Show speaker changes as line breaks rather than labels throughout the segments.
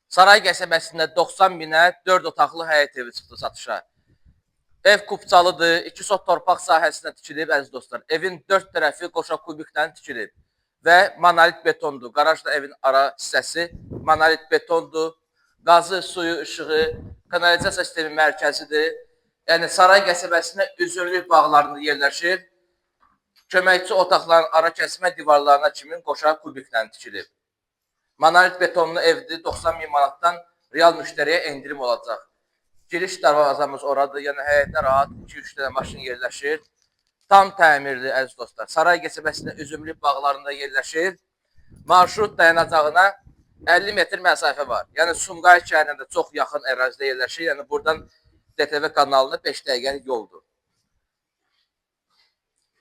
Saray qəsəbəsində 90 minə 4 otaqlı həyət evi çıxdı satışa. Ev kupçalıdır, 2 sot torpaq sahəsinə tikilib əziz dostlar. Evin 4 tərəfi qoşa kubiklə tikilib və monolit betondur. Qarajla evin ara hissəsi monolit betondur. Qazı, suyu, işığı, kanalizasiya sistemi mərkəzidir. Yəni Saray qəsəbəsində üzümlük bağlarında yerləşir. Köməkçi otaqların ara kəsmə divarlarına kimi qoşa kubiklə tikilib. Monolit betonlu evdir, 90 min manatdan real müştəriyə endirim olacaq. Giriş darvazamız oradır, yəni həyətdə rahat 2-3 dənə maşın yerləşir. Tam təmirli əziz dostlar. Saray qəsəbəsində üzümlük bağlarında yerləşir. Marşrut dayanacağına 50 metr məsafə var. Yəni Sumqayıt şəhərinə də çox yaxın ərazidə yerləşir. Yəni buradan DTV kanalına 5 dəqiqəlik yoldur.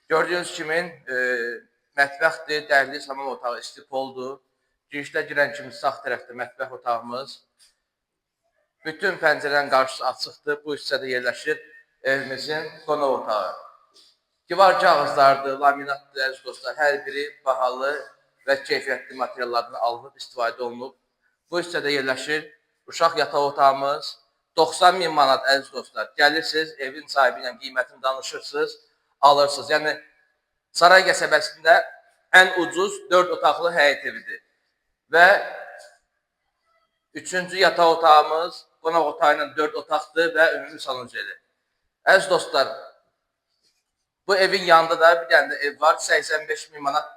Gördüyünüz kimi mətbəxdir, dəhliz, hamam otağı istipoldur. Girişdə girən kimi sağ tərəfdə mətbəx otağımız. Bütün pəncərələrin qarşısı açıqdır. Bu hissədə yerləşir evimizin qonaq otağı. Divar kağızlardır, laminatdır əziz dostlar. Hər biri bahalı və keyfiyyətli materiallardan alınıb, istifadə olunub. Bu hissədə yerləşir uşaq yataq otağımız. 90 min manat əziz dostlar. Gəlirsiniz, evin sahibi ilə qiymətini danışırsınız, alırsınız. Yəni Saray qəsəbəsində ən ucuz 4 otaqlı həyət evidir. Və üçüncü yataq otağımız qonaq otağı ilə 4 otaqdır və ümumi sanuzeli. Əziz dostlar, bu evin yanında da bir dənə də ev var. 85 min manatdır.